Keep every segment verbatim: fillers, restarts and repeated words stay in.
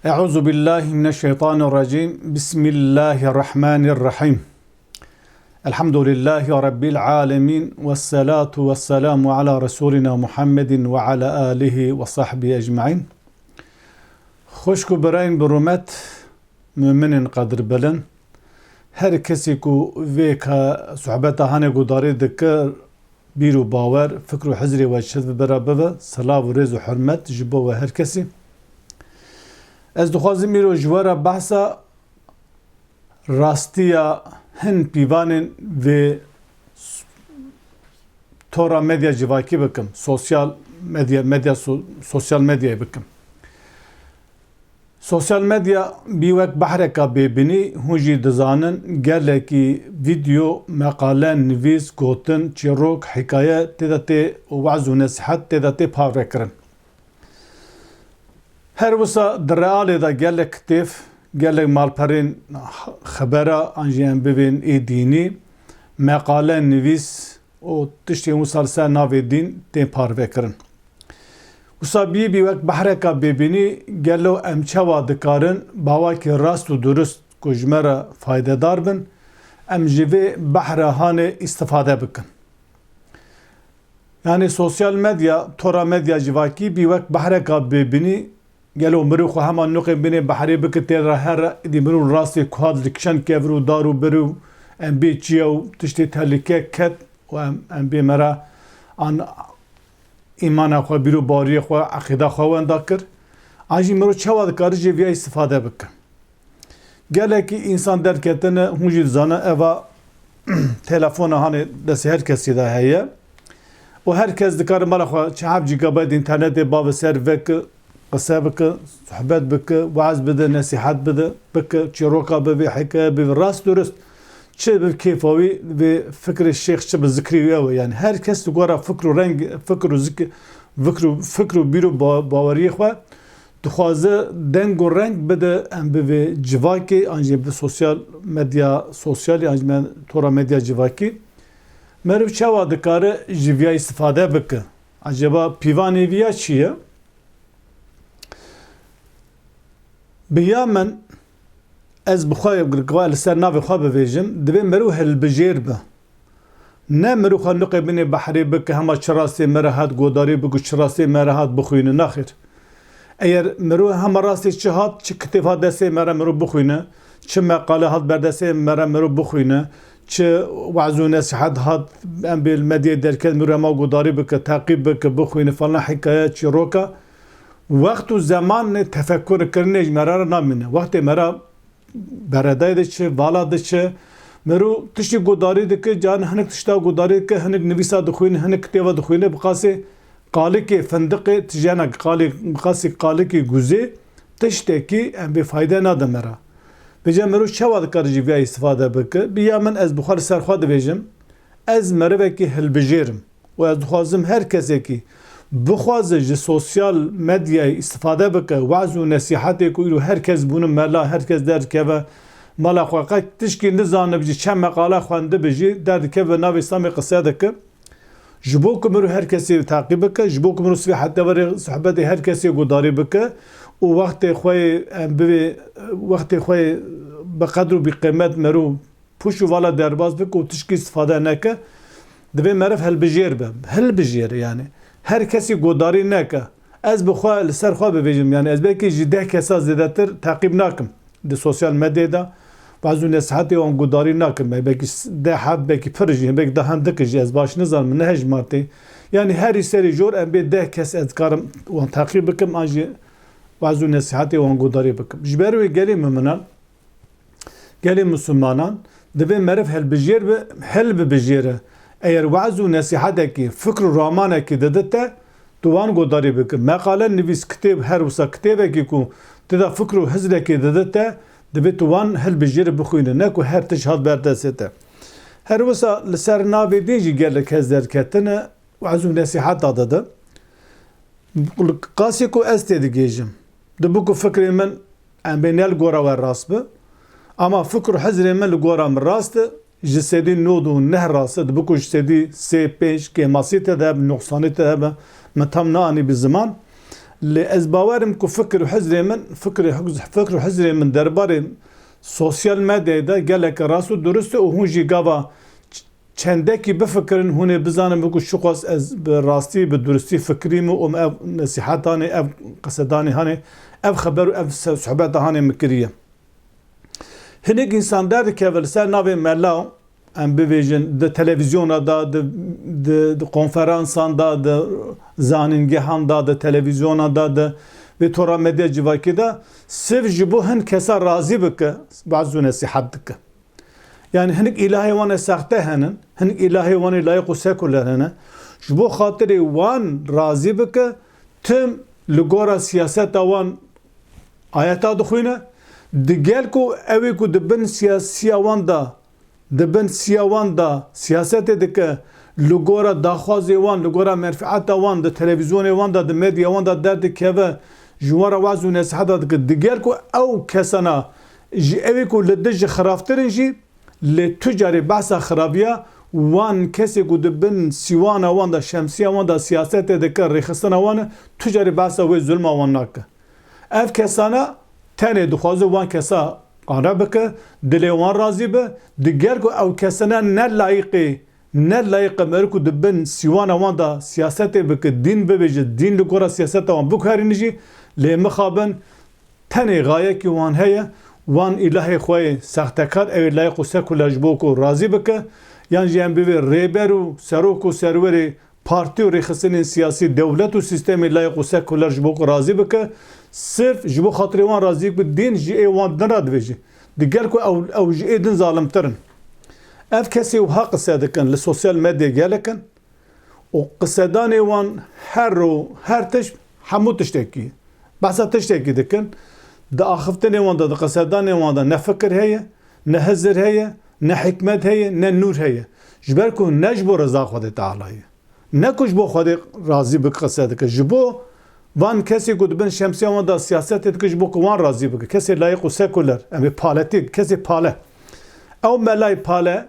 أعوذ بالله من الشيطان الرجيم. بسم الله الرحمن الرحيم. الحمد لله رب العالمين، والصلاة والسلام على رسولنا محمد وعلى آله وصحبه أجمعين. Xwişk û birayên bi rûmet, muminên qedirbilind, her kesî ku vê ka sohbeta hanê gudarî dikir, bîr û bawer, fikr û hizrê we çi bi bira bibe, silav û rêz û hurmet ji bo we her kesî. Ez dixwazim îro ji we re behsa rastiya hin pîvanên vê s-, tora medya civakî bikim, sosyal medya, medya so-, sosyal medyayê bikim. Sosyal medya bî wek behreka bêbînî, hûn jî dizanin, gelekî vîdeo, meqale, nivîs, gotin, çîrok, hikaye tê de tê û wez û nesîhet tê de tê parvekirin. Her wisa di realê de gelek kitêb, gelek malperên xebera an jî em bibên ê dînî, meqale, nivîs û tiştên wisa li ser navê dîn tên parvekirin. Wisa bî bî wek behreka bêbînî, gelo em çawa dikarin bi awakî rast û durust ku ji me re faydedar bin, em ji vê behra hanê îstifade bikin? Yanî sosyal medya, tora medya civakî bî wek behreka bêbînî, gelo mirov xwe hema nuqê binê behrê bike tê re her îdî mirov rastê ku hat li kişen kevir û dar û bir û em bê çiya û tiştê tehlike ket û em, em bê me re an îmana xwe, bîr û bariyê xwe, eqîda xwe wenda kir. An jî mirov çawa dikare jê viya îstifade bike? Gelekî însan derketine, hûn jî dizane, eva telefona hanê destê her kesî de heye. Û her kes dikare mala xwe çi heft gigabayt înternetê bave ser veke, qise bike, sohbet bike, weaz bide, nesîhet bide, bike, çîroka bivê, hikaye bivê, rast durust. Çi bi kêfa wî, bi fikrê şêx, çi bi zikrê wî ew e. Yani her kes di gora fikr û reng, fikr û zik-, fikr û, fikr û bîr û ba-, baweriyê xwe dixwaze deng û reng bide em bi vê civakê, an jî bi sosyal medya sosyalî, an jî me tora medya civakî. Meriv çawa dikare ji viya îstifade bike? Acaba pîvanê viya çi ye? Bi ya min, ez bi xwe li ser navê xwe bivêjim, divê meriv hilbijêr be. Ne meriv xwe nuqê binê behrê bike, hema çi rastê me re hat godarî bike, çi rastê me re hat bixwîne. Naxêr. Eger meriv hema rastê çi hat, çi kitêb hat destê me re meriv bixwîne, çi meqale hat ber destê me re meriv bixwîne, çi weaz û nesîhet hat, em bê li medyayê derket, meriv hema godarî bike, teqîb bike, bixwîne, falan hikaye, çîroka. Wext û zemanê tefekkûrkirinê ji me re namîne. Wextê me re beredayê diçe, vala diçe, meriv tiştî godarî dike, carin hinek tişta godarî dike, hinek nivîsa dixwîne, hinek kitêba dixwîne, bi qasê qalikê findiqê, tijena qalê, bi qasê qalikê guzê, tiştekî em bê fayde nade me re. Vêca meriv çawa dikare ji viya îstifade bike? Bi ya min, ez bi xwe li ser xwe dibêjim, ez merivekî hilbijêr im. Û ez dixwazim her kesekî bixwaze ji sosyal medyayê îstifade bike, weaz û nesîhetê ku îro her kes bûne mela, her kes derdikeve mala xwe, qet tişkî nizanibe jî, çend meqale xwendibe jî, derdikeve navê Îslamê qise dike. Ji bo ku meriv her kesê teqîb bike, ji bo ku meriv sibê heta verê sohbetê her kesê guhdarî bike û wextê xwe yê, em, bivê, wextê xwe yê bi qedr û bi qîmet meriv pûç û vala derbas bike û tişkî îstifade neke, divê meriv hilbijêr be. Hilbijêr, yanî her kesî guhdarî neke. Ez bi xwe li ser xwe bibêjim, yanî ez belkî ji deh kesa zêdetir teqîb nakim di sosyal medyayê de. Weaz û nesihetê wan guhdarî nakim. Belkî s-, deh heb, belkî pir jî, belkî daha hindik jî, ez baş nizanim, min nehejmartê. Yanî herî serî jor em bê deh kes ez dikarim wan teqîb bikim, an jî weaz û nesihetê wan guhdarî bikim. Ji ber wê gelê miminan, gelê misilmanan, divê meriv hilbijêr be, hilbibijêre. Eger weaz û nesîhetekî, fikr û ramanekî dide te, tu wan guhdarî bike. Meqale nivîs, kitêb, her wisa kitêbekî ku tê de fikr û hizrekî dide te, divê tu wan hilbijêre, bixwîne. Ne ku her tişt hat ber destê te. Her wisa li ser navê dîn jî gelek kes derketine, weaz û nesîheta dide. Qasî ku ez têdigihêjim, dibe ku fikrê min, em bê, ne li gora we rast be, ama fikr û hizrê min li gora min rast e, ji sedî nod û neh rast e, dibe ku ji sedî sê pênc kêmasî te de hebe, nuqsanî te de hebe, min tam neanî bi ziman. Lê ez bawer im ku fikir û hizrê min, fikir, fikir û hizrê min derbarê sosyal medyayê de geleke rast û durust e û hûn jî gava ç-, çendekî bifikirin, hûn ê bizanin ku çiqas ez bi rastî, bi durustî fikirî me û ev nesîhetanê, ev qisedanê hanê, ev xeber û ev se-, sohbeta hanê min kiriye. Hinek însan derdikeve li ser navê mela, em bibêjin, di televîzyona de, di, di, di konferansan de, di zanîngehan de, di televîzyona de, di vê tora medya civakî de, sirf ji bo hin kesa razî bike, wez û nesîhet dike. Yani hinek îlahê wan ê sexte henin, hinek îlahê wan ê layîq û sekuler hene. Ji bo xatirê wan razî bike, tim li gora siyaseta wan ayeta dixwîne. Digel ku ew ê ku di bin siyasiya wan de, di bin siya wan de siyasetê dike, li gora daxwazê wan, li gora menfeeta wan, di televîzyonê wan de, di medya wan de derdikeve, ji wan re wez û nesiheta dike. Digel ku ew kesana ji ew ê ku li dij ji xirabtir in jî, lê tu carê behsa xirabiya wan kesê ku di bin sîwana wan de, şemsiya wan de siyasetê dike, rêxistina wan e, tu carê behsa wê zulma wan nake. Ev kesana tenê dixwaze wan kesa qane bike, dilê wan razî be, digel ku ew kesana ne layiqê, ne layiqe meriv ku di bin sîwana wan de siyasetê bike, dîn bibêje, dîn li gora siyaseta wan biguherîne jî, lê mixabin tenê gayekî wan heye, wan îlahê xwe yê sextekar, ew ê layiq û sekuler ji bo ku razî bike, yan jî em bivê rêber û serok û serwerê partî û rêxistinên siyasî, dewlet û sîstemê layiq û sekuler ji bo ku razî bike, sirf ji bo xatirê wan razî bike, dîn ji ê wan din re divêje. Digel ku ew, ew ji ê din zalimtir in. Ev kesê wiha qise dikin, li sosyal medyayê gelek in û qisedanê wan her ro, her tişt, hemû tiştekî, behsa tiştekî dikin. Di axiftinê wan de, di qisedanê wan de ne fikir heye, ne hizir heye, ne hikmet heye, ne nûr heye. Ji ber ku ne ji bo reza Xwedê Teala ye. Ne ku ji bo Xwedê razî bike qise dike. Ji bo van kesê ku di bin şemsiya wan de siyasetê dike, ji bo ku wan razî bike. Kesê layiq û sekuler, em ê paletîk, kesê pale. Ew melayê pale,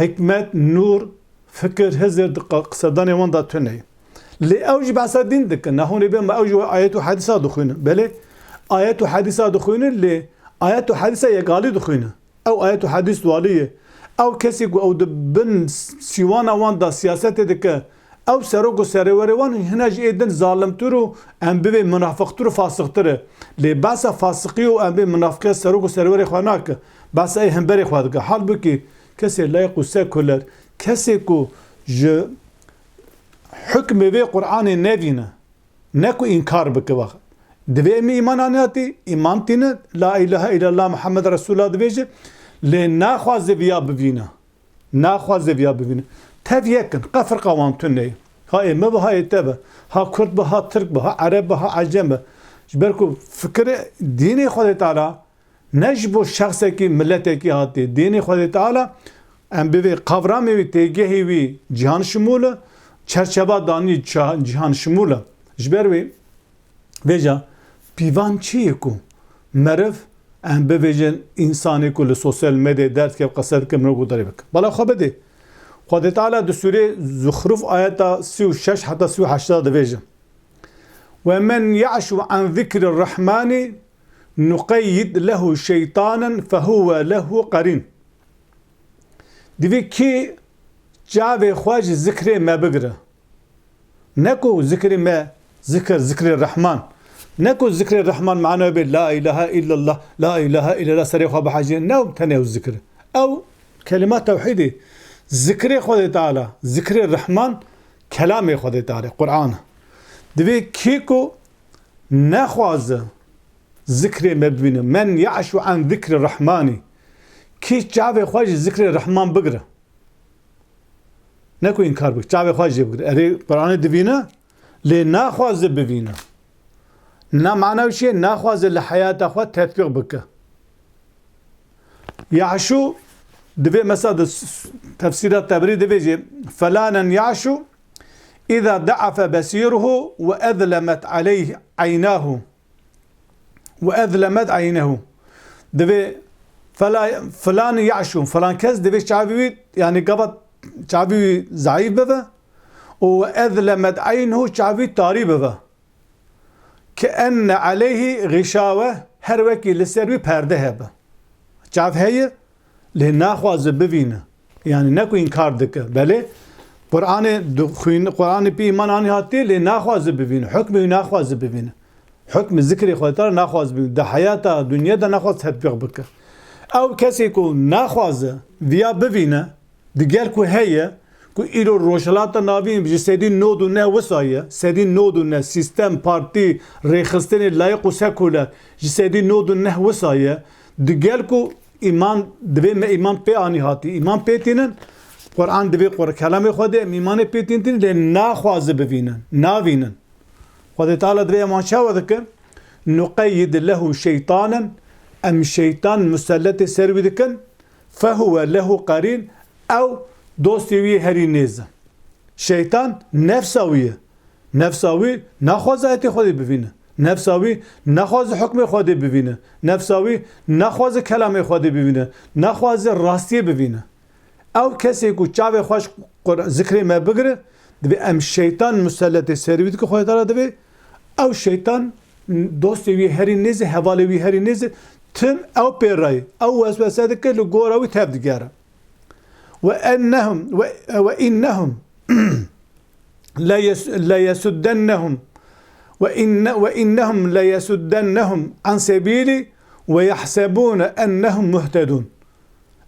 hikmet, nûr, fikir, hizir di qa-, qisedanê wan de tune ye. Lê ew jî behsa dîn dikin. Nahûnê bê me ew jî ayet û hedîsa dixwînin. Belê, ayet û hedîsa dixwînin, lê ayet û hedîsa yekalî dixwînin. Ew ayet û hedîs walî ye. Ew kesê ku ew di bin sîwana wan de siyasetê dike, ew serok û serêwerê wan hine ji ê din zalimtir û em bivê munafiqtir û fasiqtir e. Lê behsa fasiqî û em bê munafiqiya serok û serêwerê xwe nake. Behsa ê hemberê xwe dike. Halbukî kesê layiq û sekuler, kesê ku ji hukmê vê Qur'anê nevîne, ne ku înkar bike, wext divê em îman aniyatî, îman tîne, la ilahe illallah Muhammed Resulullah divêje, lê naxwaze viya bivîne. Naxwaze viya bivîne. Tev yek in, qe firqa wan tune ye. Ha ê me be, ha ê te be. Ha Kurd be, ha Tirk be, ha Ereb be, ha Ecem be. Ji ber ku fikirê dînê Xwedê Teala ne ji bo şexsekî, miletekî hatiye. Dînê Xwedê Teala, em bivê qavramê wî, têgehê wî cihan şimûl e, çerçeva danî ça-, cihan şimûl e. Ji ber wê, vêca pîvan çi ye ku meriv, em bivêjin, însanê ku li sosyal medyayê derdikeve, qise dike, mirov guhdarî bike? Bala xwe bidê. Xwedê Teala di sûrê Zuxruf ayeta sî û şeş heta sî û heşt de divêje: "Ve men ya'şu an zikrî rrahmanî nuqeyyid lehu şeytanen fehuve lehu qarîn." Divê kî çavê xwe ji zikrê me bigire. Ne ku zikrê me, zikir, zikrê Rehman. Ne ku zikrê Rehman mana bê la ilahe illallah, la ilahe illallah serê xwe bihecê. Ne ew tenê ew zikir. Ew kelîma tewhîdê. Zikrê Xwedê Teala, zikrê Rehman, kelamê Xwedê Teala, Qur'an. Divê kî ku nexwaze zikrê me bibîne. Men ya'şu an zikrî rrahmanî. Kî çavê xwe ji zikrê Rehman bigire. Ne ku înkar bike, çavê xwe jê bigire. Erê, Qur'anê dibîne, lê naxwaze bibîne. Na mana wî çi ye? Naxwaze li heyata xwe tetbîq bike. Ya'şu, divê mesela di s-, s-, tefsîra Teberî divê jî, "Felanen ya'şu îza da'afe besîruhu ve ezlemet aleyh eynahu." "Ve ezlemet eynehu." Divê fela-, filan ya'şu, filan kes divê çavî wî, yani gava çavî wî zayîf bibe û "ve ezlemet eynehu", çavî tarî bibe. ke enne aleyhî gîşawe, her wekî li ser wî perde hebe. Çav heye, lê naxwaze bivîne. Yanî ne ku înkar dike. Belê, Qur'anê dixwîne, Qur'anê pê îman anî hatî, lê naxwaze bivîne. Hukmê wî naxwaze bivîne. Hukmê zikrê Xwedê Teala naxwaze bivîne. Di heyata dinyê de naxwaze tetbîq bike. Ew kesê ku naxwaze viya bivîne, digel ku heye, ku îro Rojhilata Navîn ji sedî nod û neh wisa ye, sedî nod û neh, sîstem, partî, rêxistinê layiq û sekuler ji sedî nod û neh wisa ye, digel ku îman, divê me îman pê anî hatî, îman pê tînin, Quran divê Qur-, kelamê Xwedê, em îmanê pê tînin, lê naxwaze bivînin, navînin. Xwedê Teala divê em wan çawa dikin? Nuqeyyid lehu şeytanen, em şeytan muselletê ser wî dikin, fehuwe lehu qarîn, ew dostê wî herî nêz e. Şeytan nefsa wî ye. Nefsa wî naxwaze ayetê Xwedê bivîne. Nefsa wî naxwaze hukmê Xwedê bivîne. Nefsa wî naxwaze kelamê Xwedê bivîne. Naxwaze rastiyê bivîne. Ew kesê ku çavê xwe ji Qur-, zikrê me bigire, divê em şeytan muselletê ser wî dike, Xwedê Teala divê ew şeytan dostê wî herî nêz e, hevalê wî herî nêz e, tim ew pê re ye. Ew weswese dike, li gora wî tev digere. Ve ennehum, ve, ve innehum le yes-, le yesuddennehum ve inne-, ve innehum le yesuddennehum an sebîlî ve yahsebûne ennehum muhtedûn.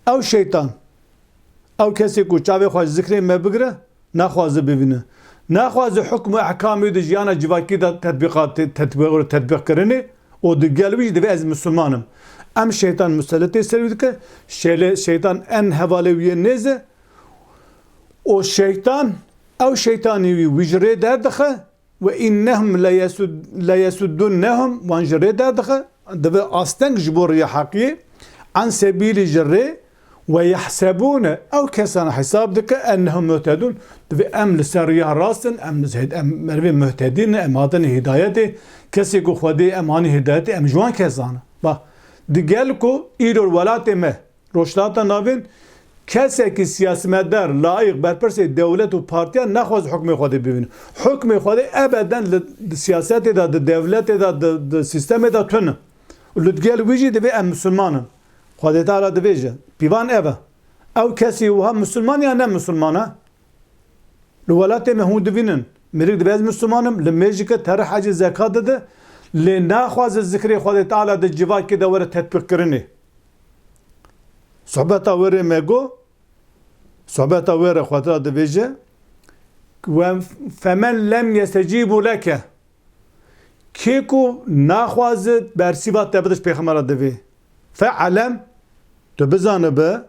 Ew şeytan, ew kesê ku çavê xwe ji zikrê me bigire, naxwaze bivîne. Naxwaze hukm û ehkamê di jiyana civakî de tetbîqat, tetbîq, tetbîq kirinê û digel wî jî divê ez misilman im. Em şeytan muselletê ser wî dike, şêle-, şeytan en hevalê wî yê nêz e û şeytan, ew şeytanê wî, wî ji rê derdixe, ve innehum le yesud-, le yesuddûnnehum, wan ji rê derdixe, dibe asteng ji bo riya heqiyê, an sebîlî ji rê, ve yehsebûne, ew kesan hesab dike, ennehum muhtedûn, dibe em li ser riya rast in, em li hid-, em merivê muhtedî ne, em hatin hidayetê, kesê ku Xwedê em anî hidayetê, em ji wan kesan in. Bak, digel ku îro welatê me, Rojhilata Navîn, kesekî siyasetmedar, layiq, berpirsê dewlet û partiyan naxwaze hukmê Xwedê bibîne. Hukmê Xwedê ebeden li, di siyasetê de, di dewletê de, di, di sîstemê de tune. Û li digel wî jî divê em misilman in. Xwedê Teala dibêje, pîvan ev e. Ew kesî wiha misilman ya ne misilman e? Li welatê me hûn divînin, mirik dibe ez Misliman im, li mêjike tere hecê zekat dide, lê naxwaze zikrê Xwedê Teala di civakê de were tetbîqkirinê. Sohbeta wê rê me got, sohbeta wê re Xwedê dibêje, "Ve femen lem yestecîbû leke." Kê ku naxwaze bersîva te bide ji Pêxembera divê. Fe'lem, tu bizanibe,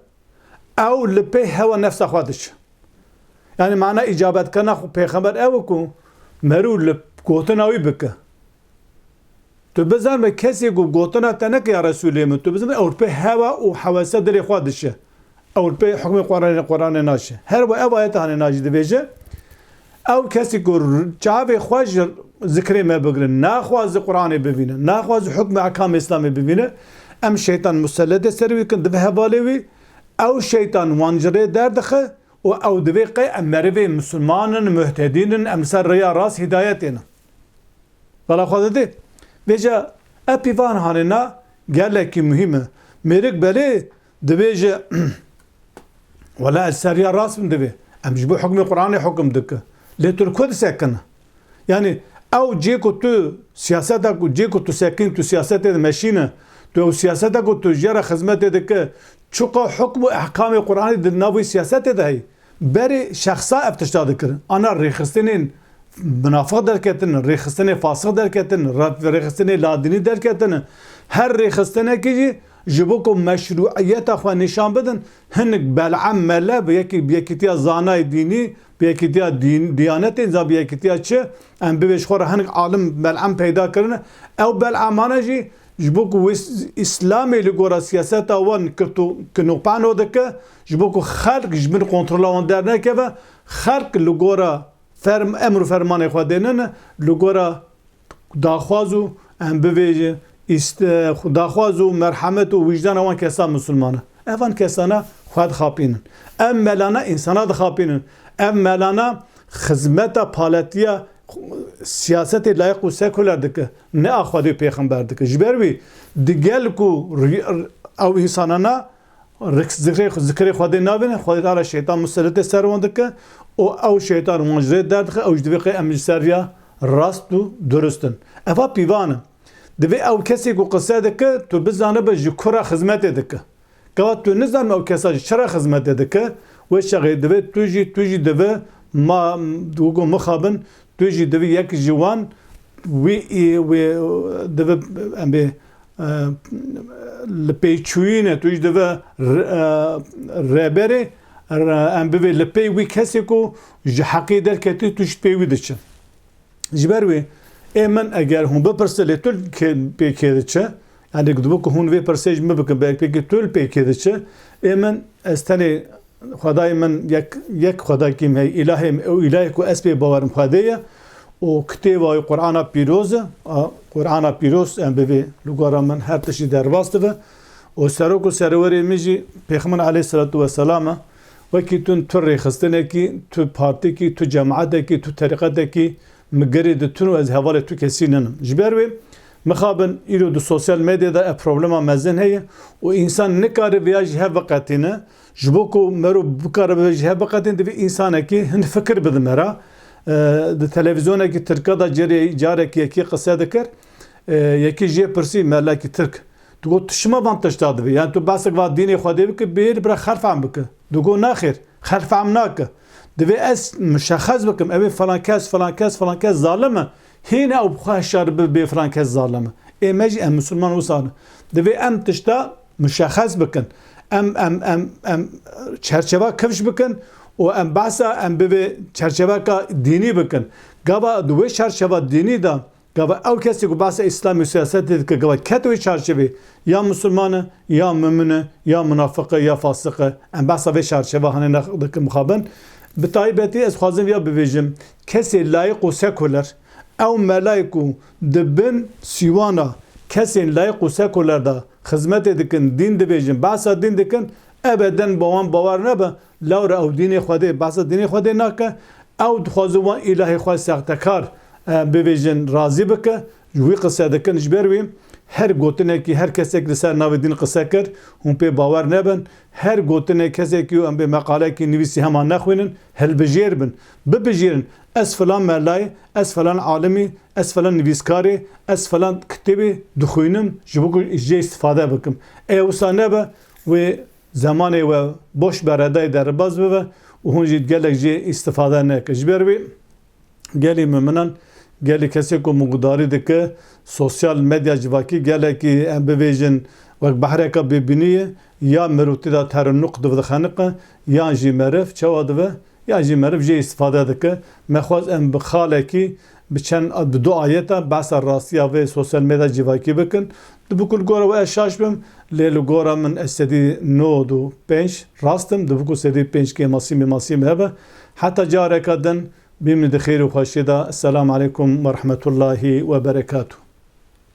ew li pê hewa nefsa xwe diçe. Yanî mana îcabetkirina xwe Pêxember ew e ku merû li gotina wî bike. Tu bizanibe kesê ku gotina te neke ya Resûlê min, tu bizanibe ew li pê hewa û hewese dilê xwe diçe. Ew li pê hukmê Quranê, Quranê naçe. Her we ev ayet hanê na jî dibêje, ew kesî ku r-, çavê xwe ji zikrê me bigrin, naxwaze Quranê bibîne, naxwaze hukmê ehkamê Îslamê bibîne, em şeytan muselletê ser wî dikin, dibe hevalê wî, ew şeytan wan ji rê derdixe û ew divê qey em merivê misilman in, muhtedîn in, em li ser rêya rast hidayetê ne. Bela xwe didê. Vêca ev pîvan hanê na gelekî muhîm e. Mêrik belê dibêje, "Wela ez ser riya rast im," divê. Em ji bo hukmê Quranê hukum dike. Lê tu li ku disekine? Yanî ew cê ku tu siyaseta ku, cê ku tu sekîn, tu siyasetê de meşîne, tu ew siyaseta ku tu jê re xizmetê dike, çiqa hukm û ehkamê Quranê di nav wê siyasetê de heye? Berê şexsa ev tişta dikirin. Ana rêxistinên minafiq derketin, rêxistinê fasix derketin, re-, rêxistinê ladînî derketin. Her rêxistinekî jî ji bo ku meşrûiyeta xwe nîşan bidin, hinek Bel'am mele bi yekî, bi yekîtiya zanayê dînî, bi yekîtiya dîn, diyanetê, za bi yekîtiya çi, em bibê ji xwe re hinek alim Bel'am peyda kirine. Ew Bel'amane jî ji bo ku wê s-, Îslamê li gora siyaseta wan kirto-, kinokpano dike, ji bo ku xelk ji bin kontrola wan dernekeve, xelk li gora ferm-, emr û fermanê xwe dênine, li gora daxwaz û em bivêje îst-, e, daxwaz û merhemet û wijdana wan kesa misilman e. Evan kesana xwe dixapînin. Ev melana însana dixapînin. Ev melana xizmeta paletiya siyasetê layiq û sekuler dike, ne a Xwedê û pêxember dike. Ji ber wî digel ku ri-, ew însanana rik-, zikrê, zikrê Xwedê navêne, Xwedê Teala şeytan muselete ser wan dike û ew şeytan wan ji rê derdixe, ew ji divê qey em ji ser riya rast û durust in. Eva pîvan e. Divê ew kesê ku qise dike, tu bizanibe ji kura xizmetê dike. Gava tu nizanî ew kesa ji çira xizmetê dike, wê çaxê divê tu jî, tu jî divê ma, wekû mixabin, tu jî divê yek ji wan wî, wî divê em bê, e, li pêçûyî ne, tu jî divê re-, e, rêberê, re-, em bivê li pê wî kesê ku ji heqê derketî tu jî pê wî diçe. Ji ber wê ê min eger hûn bipirse lê tu kê, pê kê diçe, yani dibe ku hûn vê pirsê ji min bikin, belkî pêkî tu li pê kê diçe, ê min ez tenê Xwedayê min yek, yek Xwedakî min heye, îlahê min, ew îlahê ku ez pê bawerim Xwedê ye û kitêba wî Qur'ana pîroz e, a, Qur'ana pîroz em bivê li gora min her tiştî derbas dibe û serok û serwerê min jî Pêxember aleyhisselatu vesselam e, wekî tu, tu rêxistinekî, tu partîkî, tu cemaetekî, tu terîqetekî, min gerê di tun û ez hevalê tu kesî ninim. Ji ber wê mixabin îro di sosyal medyada ev problema mezin heye û însan nikare vêya ji hev biqetîne. Ji bo ku mero bikare vê ji hev biqetîne, divê însanekî hin fikir bide me ra. E, di televîzyonekî tirka de carê, carek yekî qise dikir. E, yekî jê pirsî, melekî tirk. Digot, tu çima van tişta dibî? Yani tu behsek va dînê Xwedê bike, bêr bira xelf em bike. Digot, naxêr, xelf em nake. Divê ez muşexes bikim, ew ê falan kes, falan kes, falan kes zalim e. Hîne ew bi xwe hişar bi bê falan kes zalim e. Ê me jî em misilman wisa ne. Divê em tişta muşexes bikin. Em, em, em, em çerçeva kifş bikin û em behsa em bivê çerçeveka dînî bikin. Gava di wê çerçeva dînî de Gava ew kesê ku behsa Îslamê û siyasetê dike, gava ket wê çarçevê, ya misilman e, ya mumin e, ya munafiq e, ya fasiq e. Em behsa vê çarçeva hanê nex-, dikin mixabin. Bi taybetî ez xwazim ya bibêjim, kesê layiq û sekuler, ew melayê ku di bin sîwana kesên layiq û sekuler de xizmetê dikin, dîn dibêjin, behsa dîn dikin, ebeden bi wan bawer nebe, lewra ew dînê Xwedê, behsa dînê Xwedê nake, Ew dixwaze wan îlahê xwe sextekar, e, bibêjin, razî bike. Ji wî qise dikin. Ji ber wî her gotinekî, her kesekî li ser navê dîn qise kir, hûn pê bawer nebin. Her gotinê kesekî û em bê meqalekî nivîsî hema nexwînin, hilbijêr bin. Bibijêrin, ez filan melayê, ez filan alimî, ez filan nivîskarê, ez filan kitêbê dixwînim, ji bo ku jê îstifade bikim. Ê wisa nebe, wê zemanê we boş beredayî derbas bibe û hûn jî gelek jê îstifade neke. Ji ber wî gelî muminan, gelî kesê ku min gudarî dike, sosyal medya civakî gelekî, em bibêjin, wek behreka bêbînî ye, ya mirov tê de ter û nuq dixeniqe, yan jî meriv çawa dibe, yan jî meriv jê îstifade dike. Me xwest em bi xalekî, bi çend, bi du ayeta behsa rastiya vê sosyal medya civakî bikin. Dibe ku li gora we ez şaş bim, lê li gora min ez sedî nod û pênc rast im, dibe ku sedî pênc kêmasîmê masîmê hebe. Heta careka din, bimînin di xêr û xweşiyê de. Esselamu aleykum ve rahmetullahi ve berekatuh.